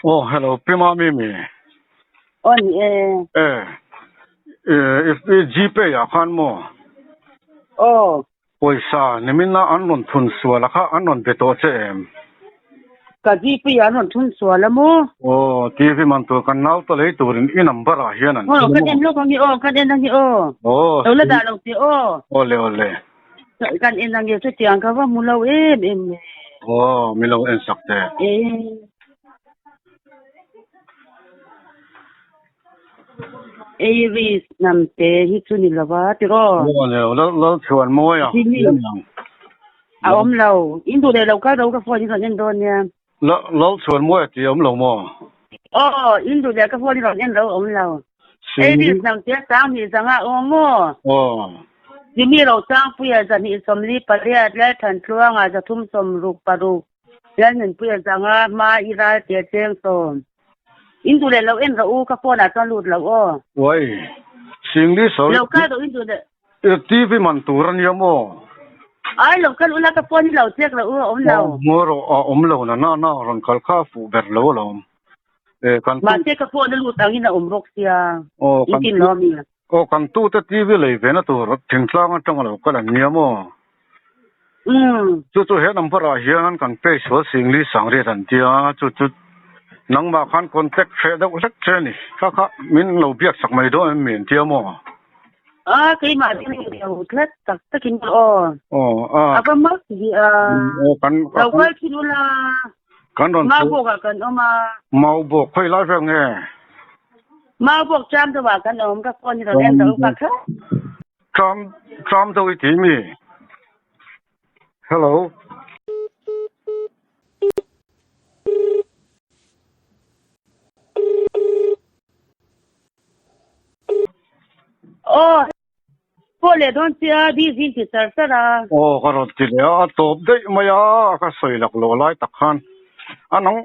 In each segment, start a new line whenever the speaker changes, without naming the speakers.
Aw hello Pi Mami mi.
Aw ni e.
E i Gpay ah khan maw?
Aw.
Pawisa nimin a an rawn thun sual a kha an rawn be tawh che em?
Ka Gpay ah an rawn thun sual a maw?
Aw TV man tur kan nau ta lei turin i number ah hian an
thun a maw? Aw kan en lawk ange aw kan en ange aw.
Aw.
Lo la dah lo teh aw.
Aw le aw le.
Kan en ange chutiang ka va hmu lo em em le.
Aw min lo en sak teh.
E. Aries hnam te hi chu ni lo va tiraw?
Aw ni lo, Lal chhuan mawi a.
A awm lo. In duh leh lo kal ro ka phone hi rawn en dawn nia.
Lal chhuan mawi a ti awm lo maw?
Aw, in duh leh ka phone hi rawn en ro awm lo. Aries hnam te sang hnih zanga aw maw?
Aw.
Jimmy Rosangpuia 248, Lalthantluanga 366. Lalnunpuia zanga hma i ral tia cheng sawm. In duh leh lo en rawh u, ka phone ah chuan lut lo aw.
Uai, Singli sawi.
Lo kal rawh in duh leh.
TV man tur a nia maw?
Ai lo kal ula ka phone hi lo check rawh u, a awm lo.
Maw rawh, a awm lo na na na rawn kal kha a fuh ber lo alawm. E kan tu.
Mahse ka phone a lut angin a awm bawk sia.
Aw kan
In tin lo mi.
Aw kan tute TV lei ve na tur thingtlang atang a lo kal an nia maw?
Umm.
Chu chu he number ah hian kan pay sual Singli Sangriat an tia chu chu nangmah khan contact hreh deuh hlek che a ni. Kha kha min lo biak sak mai dawn em mi an tia maw?
A keimah chu ni lo tlat tak takin aw.
Aw a.
A va mak hi a.
Aw kan.
Lo kal thin ula.
Kan rawn.
Maubawk ah kan awm a.
Maubawk khawi lai vel nge?
Maubawk tram deuh ah kan awm ka phone hi rawn en rawh u ka kha.
Tram tram deuh i ti mi? Hello.
Aw pawh leh dawn che a busy ti char char a.
Aw ka rawn ti leh a, a tawp daih mai a, ka sawi lak lo lai tak khan a nang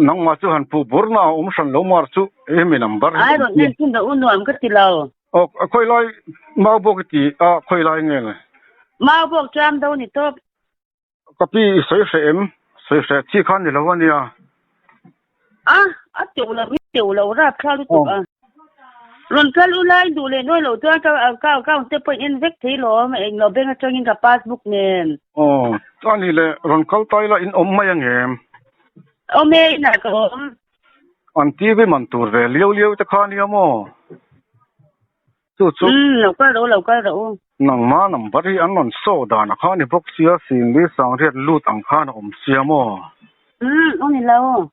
nangmah chu han puh bur na a awm hran lo mar chu hemi number
hi. Ai rawn en chhun dah u nuam ka ti lo.
Aw khawi lai mau bawk i ti a khawi lai nge le.
Mau bawk tram do ni tawp.
Ka pi i sawi hreh em? Sawi hreh chi kha ni lo a nia.
A, a teuh lo i teuh lo rap thla lutuk a. Rawn kal u lai duh leh nuai loh chuan ka ka account te pawh in en vek thei lo eng lo bank atangin ka passbook nen.
Aw, a nih leh rawn kal ta ila in awm mai angem?
Awm e, inah ka awm.
An TV man tur ve liau liau te kha nia maw? Chu chu.
Umm, lo kal rawh u, lo kal rawh u.
Nangma number hi an rawn show dan a kha ni bawk sia, Singli Sangriat lut ang khan a awm sia maw?
Umm, aw ni lo.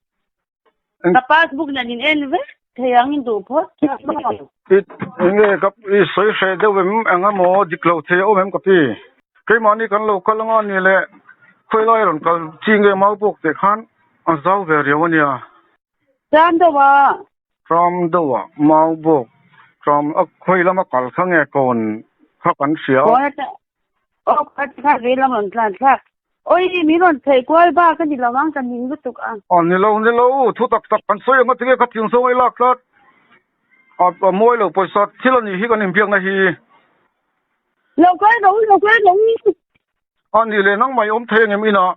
Ka passbook nen in en vek thei ang in duh phawt sia maw?
I enge ka i sawi hreh deuh em eng emaw dik lo thei a awm em ka pi? Keimahni kan lo kal anga ni le khawilai rawn kal chi nge mau bawk teh khan a zau ve riau a nia.
Tram deuh a.
Tram deuh a, mau bawk. Tram a khawi lama kal kha nge kawn kha kan hria a.
Kawn ata aw kha ti kha vei lam rawn tlan thlak. Awi min rawn theih kual bak a ni lo ang ka ning lutuk a.
A ni lo ni lo, thu tak tak kan sawi ang a tinge kha thing zawng ei lak tlat. A mawi lo pawisa thil a nih hi kan inbiakna hi.
Lo kal rawh u, lo kal rawh u.
A nih leh nangmah i awm thei angem inah.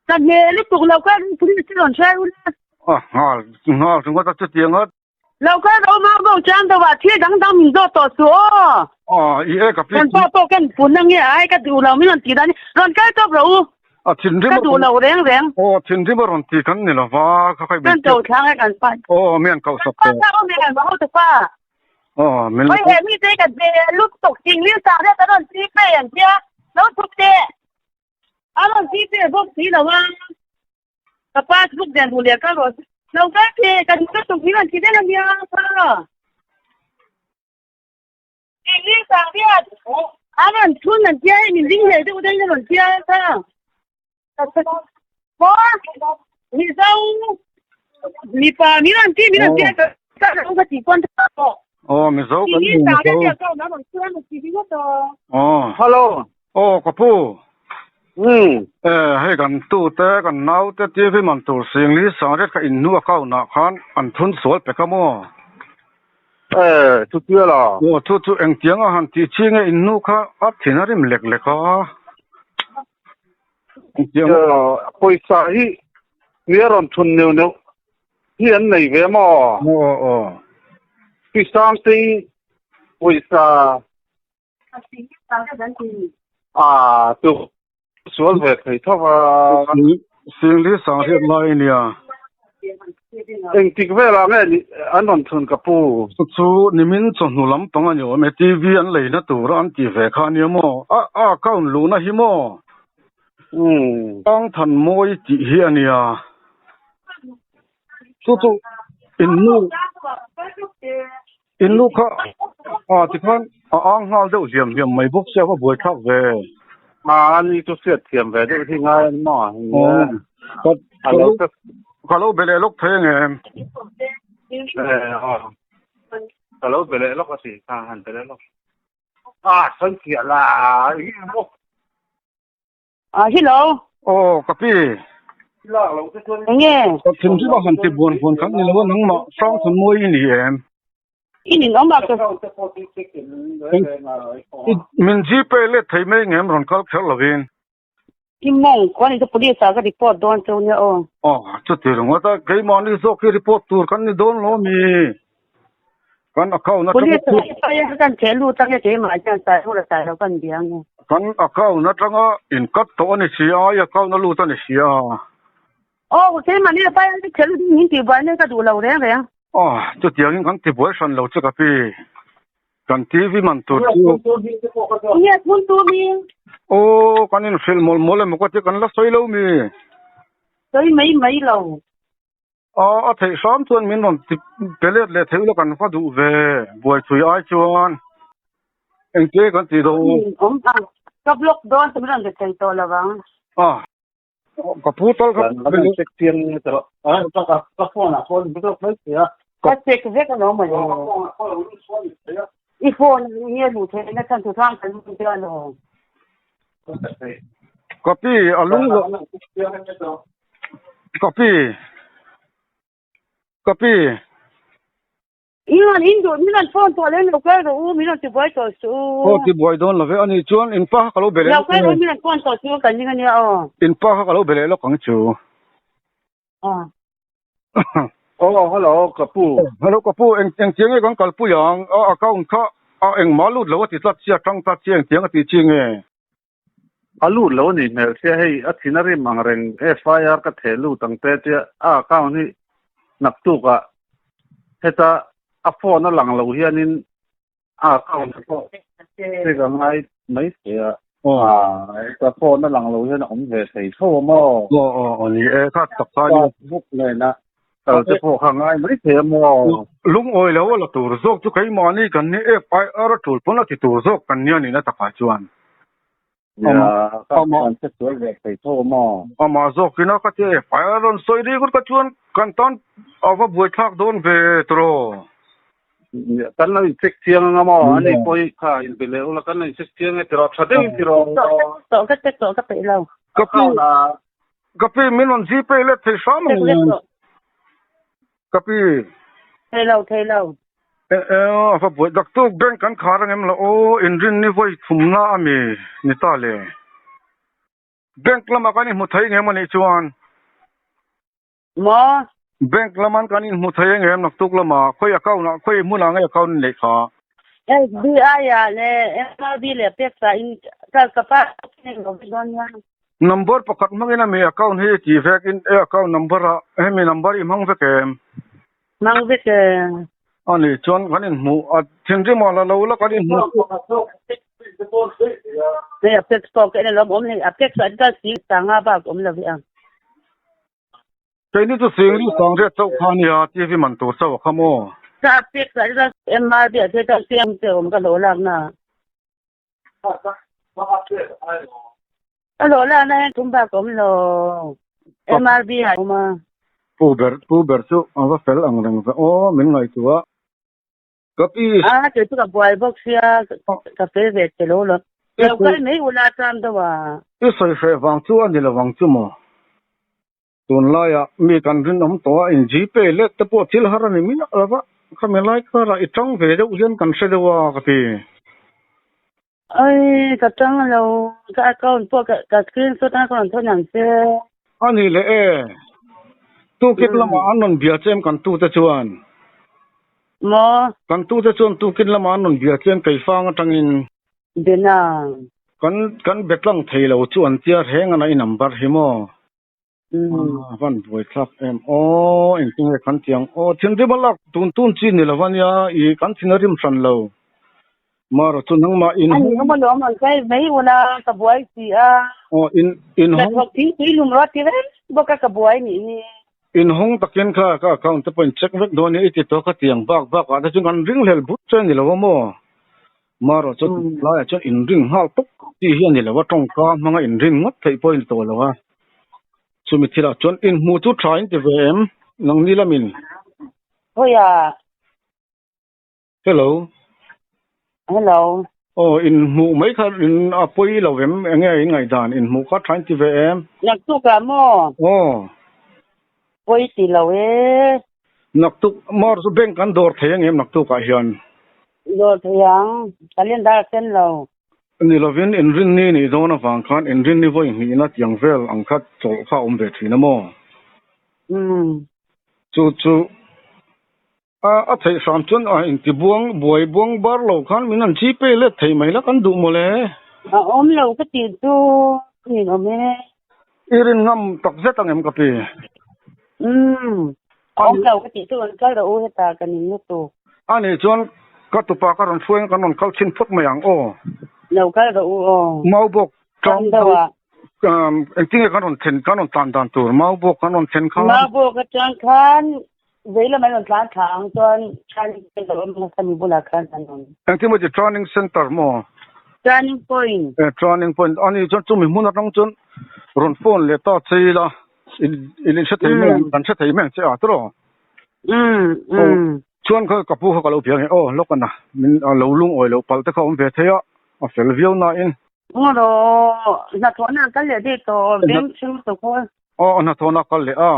Ka hne lutuk lo kal police te rawn hrai ula.
A nghal nghal ringawt a chutiang a.
Lo kal ro mau bo chuan do ah thil dang dang min zawt tawh suh aw.
A i e ka pi.
Kan pa pawh kan pun ange ai ka duh lo min rawn tih dan hi rawn kal tawp rawh u.
A thinrim
ka duh lo reng reng.
Aw thinrim a rawn ti kan ni lova kha khai
Kan to thlang e kan pa.
Aw mi an koh sak tawh.
Kan pa awm e kan va ho te pa.
Aw min
Oi he mi te ka be lutuk ting lil sang te ka rawn ti pe an tia lo thup teh. A rawn ti ve bawk si lo a, ka passbook nen duh leh ka rawn lo kal che, ka duh lutuk hi rawn ti vek a nia kha. Engin sang hian a rawn chhun an tia hei min ring hlei deuh deuhin a rawn tia kha. Maw Mizo mipa min rawn ti min rawn tia ka lo ka ti pawn tawh.
Aw Mizo kan ni Mizo. Aw.
Hello.
Aw ka pu.
Umm.
E hei kan tu te kan nau te TV man tur Singli Sangriat kha in hnu account ah khan an thun sual pek a maw?
E chutia la.
Aw chu chu engtiang a han tih chi nge in hnu kha a thin a rim lek lek a. Engtiang.
Pawisa hi mi a rawn thun neuh neuh. Hi an nei ve maw?
Aw aw.
Pi Sangtei pawisa a chu sual ve thei tho va.
Singli sang riat lai nia.
Engtik velah nge ni an rawn thun ka pu?
Chu nimin chawhnu lampang a ni awm e, TV an leina tura an tih ve kha a nia maw? A account luhna hi maw? Tangthan mawi tih hi a nia. Chu chu in nu in nu kha a tikhan a ang nghal deuh hliam hliam mai bawk sia va buai thlak ve.
A ni chu hriat thiam ve deuh hi ngai an maw?
Ka lo be leh lawk thei ang em?
Ka lo be leh lawk a ti kha han be leh lawk. A sawi fiah la eng emaw.
Ah, hello.
Aw, ka pi.
Enge?
Ka thinrim a han ti buan buan khan ni lo a, nangmah hrang chhan mawi i ni em?
I nin awm a ka.
Min Gpay let thei mai ngem rawn kal kher lovin.
I mawng, khuan in chu police ah ka report dawn cheu nia aw.
Aw, chuti ringawt a, keimahni zawk hi report tur kan ni dawn lo mi? Kan account atanga
Police ah FIR kan theh lut ange keimah hian sai hur a sai lo kan bia ange.
Kan account atanga in cut tawh a ni si a, i account a lut a ni si a.
Aw, keimahni FIR ka theh lut in min tihbuai nen ka duh lo reng reng.
Aw, chutiangin kan tibuai hran lo che ka pi. Kan TV man tur chu.
Nge phun tu mi?
Aw, kan inhrilh mawlh mawlh emaw ka ti kan la sawi lo mi?
Sawi mai mai lo.
A, a theih hram chuan min rawn ti pe let leh theih ula kan va duh ve, buaithui ai chuan engte kan tih dawn.
Awm ang, ka block dawn chu min rawn be thei tawh lo vang.
A, ka pu tal kha.
Kan rawn check chiang nge tawh. A, ka phone ah pawh block mai thei a.
Ka check vek alawm mawle. I phone nge luh theih na chhan thuthang kan hmun te alawm.
Ka pi, a lung lo. Ka pi. Ka pi.
Ingan in duh min rawn phone tawh lem lo kal rawh u, min rawn tibuai tawh suh u.
Aw tibuai dawn lo ve, ani chuan in pa kha ka lo be leh
lawk. Lo kal rawh u, min rawn phone tawh chu kan ning ania aw.
In pa kha ka lo be leh lawk ang chu.
Aw.
Aw hello ka pu.
Hello ka pu, eng engtiang nge kan kalpui ang? A account kha a engmah lut lo a ti tlat sia, tang tlat sia engtiang a tih chi nge?
A lut lo a nih hmel sia hei a thin a rim ang reng FIR ka theh lut ang te tia a account hi naktuk ah heta a phone a lang lo hianin a account te pawh check a ngai mai thei a heta phone a lang lo hian a awm ve thei tho a maw?
Aw aw aw ni e kha tak kha ni.
Passbook nena kal te pawh kha ngai mai thei a maw?
Lungawi lo a la tur zawk chu keimahni kan ni FIR a tul pawn a ti tur zawk kan nia nihna takah chuan. Amah zawkin a ka ti a, FIR rawn sawi ri kut ka chuan kan tan a va buaithlak dawn ve tawh.
Kan lo in check chiang anga maw? Ani pawh hi kha in be leh ula kan lo in check chiang e tiraw tha deuhin tiraw.
Tawh ka check tawh ka peih lo.
Ka pi ka pi min rawn gpay let thei hram ang. Ka pi.
Thei lo, thei lo.
E, e, a va buai daktuk bank kan khar angem la aw, inrinni vawi thumna a mi ni ta le. Bank lama kan inhmu thei ngem anih chuan.
Maw?
Bank laman kan inhmu thei angem naktuk lama, khawi account ah, khawi hmunah nge account in neih kha?
SBI ah leh MRB leh peksa in ka ka pa lo vek dawn nia.
Number pakhat hmangin a mi account hi tih vek in e account number ah hemi number i hmang vek em?
Hmang vek e.
A nih chuan kan inhmuh a thinrim ah la lo la kan inhmuh chu.
Hei a pek pawh ka en alawm awm hei a pek chu an kal sing sanga bak awm lo ve ang.
Keini chu singli sang riat chauh kha ania TV man tur chauh a kha maw?
Ka a pek chu an kal MRB ah te chuan siam te awm ka hlawh lak na. Ka hlawh lak na hian tum bak awm lo. MRB ah awm a.
Pu ber pu ber chu a va fel ang reng ve aw min ngaihtuah. Ka pi.
A kei chu ka buai bawk sia ka fel ve che lo lo. Lo kal mai ula tlâm deuh a.
I sawi hreh vang chu a ni lo ang chu maw? Tunlaiah mi kan rinawm tawh a, in Gpay let te pawh thil har a ni miah lo va, khami lai karah i tang ve deuh hian kan hre deuh a ka ti.
Oi, ka tang lo, ka account pawh ka screenshot a ka rawn thawn ang che.
A ni leh e. Tukin lamah an rawn bia che em kan tute chuan?
Maw?
Kan tute chuan tukin lamah an rawn bia che em Keifang atangin?
Bena.
Kan kan be tlang thei lo chu an tia reng a na i number hi maw? A van buai thlak em aw engtin nge kan tiang aw thinrim a lak tun tun chi ni lo ania i kan thin a rim hran lo mara chu nangmah in
Ani awm alawm an kai mai ula ka buai si a.
Aw in in
hawng Hnathawk thingpui lum rawh ti reng bawk a ka buai nih hi.
In hawng takin kha ka account te pawh in check vek dawn nia i ti tawh ka tiang bak bak ah te chuan kan ringhlel but che ni lo a maw. Mara chu tunlaiah chuan inring nghal tawp tih hi a ni lo a, tawngka hmanga inrin ngawt theih pawh a ni tawh lo a. Chumi thilah chuan inhmuh chu tha in ti ve em? Nangni lamin.
Hawiah.
Hello.
Hello.
Aw, inhmuh mai kha in a pawi lo em? Enge in ngaihdan inhmuh kha tha in ti ve em?
Naktuk ah maw?
Aw.
Pawi ti lo e.
Naktuk, Mara chu bank kan dawr thei angem naktukah hian?
Dawr thei ang, calendar a sen lo.
Ni lovin inrinni nih dawn avang khan inrinni vawi hnihna tiang vel ang kha chawlh kha a awm ve thin a maw?
Umm.
Chu chu a a theih hram chuan a inti buang buai buang bar lo khan min han chi pei let thei mai la kan duh mawle.
A awm lo ka tih chu nin awm e.
I rin ngam tak zet ang em ka pi?
Umm. Awm lo ka tih chu rawn kal rawh u heta ka ning lutuk.
A nih chuan ka tupa ka rawn hruai kan rawn kal chhin phawt mai ang aw.
Lo kal rawh u aw.
Mau bawk tang deuh ah. Engtin nge kan rawn thlen kan rawn tlan dan tur mau bawk kan rawn thlen khan.
Mau bawk atang khan vei lam an rawn tlan thla ang chuan training center awm ang kha mi bulah khan an awm.
Engtin maw ti training center maw?
Turning point.
Turning point a nih chuan chumi hmun atang chuan rawn phone leh ta che ila. In in hre thei mai ang, kan hre thei mai ang che a tiraw?
Umm.
Chuan kha ka pu kha ka lo bia nge aw lawk a na, min a lo lungawi loh palh te kha awm ve thei a, a fel viau nain.
Ngaw hnathawhna a kal leh daih tawh, veng chhung tawh khaw.
Aw hnathawhna a kal leh a,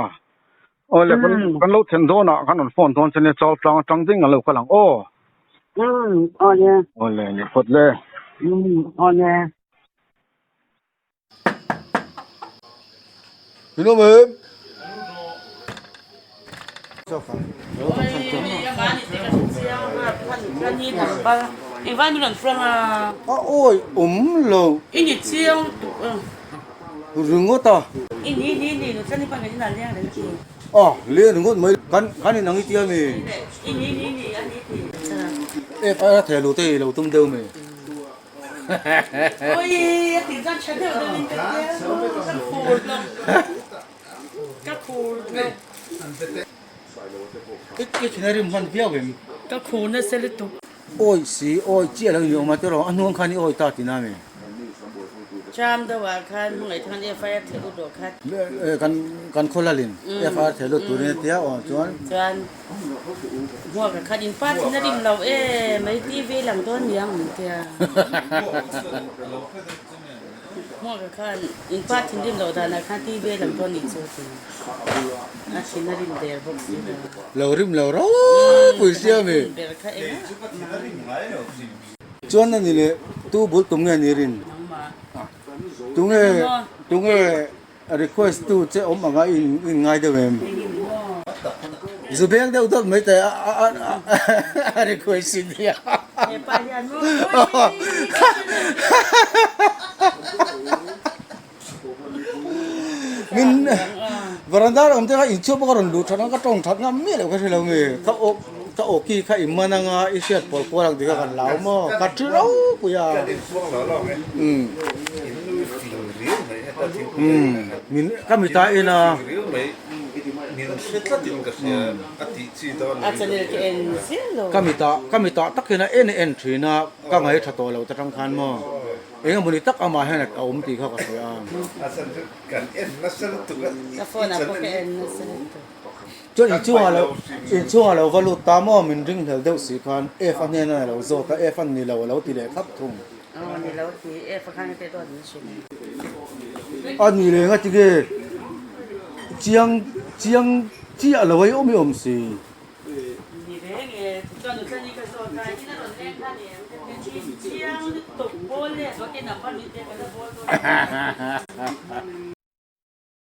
aw le kan lo thlen dawnah kan rawn phone dawn che nia chal tlang atang ding an lo kal ang aw.
Umm aw le.
Aw le ni phawt le.
Umm aw le.
Min awm em? A awi awm lo. Ringawt a. A leng ringawt mai. Kan in ang i tia mi? FIR thei lo te i lo tum deuh mi? I thin a rim hman viau em?
Ka khur nasa lutuk.
Awi si, awi chiah lo in i awm a tiraw, a hnuang khan i awi ta tina mi?
Tram deuh ah khan hmangaih khan FIR theih lut rawh kha.
Kan khaw lalin FIR theih lut turin a tia aw chuan.
Chuan. Hmuak a khat in pa thin a rim lo e mai TV lang dawn niang min tia. Hmuak a khan in pa thin rim loh danah khan TV lang dawn nih chu ti. A thin a rim der bawk si lo.
Lo rim lo ropui sia mi.
Ber kha engah.
Chuan ani leh tu bul tum nge ni rin? Tunge tunge Request tu che awm anga in in ngai deuh em? Zu beng deuh dawt mai teh a request in nia. Min varanda awm te kha inchhuak bawk a rawn luh that ang ka tawng that ngam miah loh ka hre lo nge ka aw ka aw ki kha i man anga i hriat pawlh kual ang tih kha kan lau maw ka thi ropui a. Min ka mita en a. Ka mita ka mita tak hian a en a en thin a ka ngaih tha tawh lo ta tang khan maw eng emawni tak amah hian a awm tih kha ka sawi a. Chuan inchhungah lo inchhungah lo va lut ta maw min ring hlel deuh si khan F a hnena a lo zawt a F a ni lo a lo ti leh thlap thung. A ni leh nga tige chiang chiang chiah lo ei awm i awm si.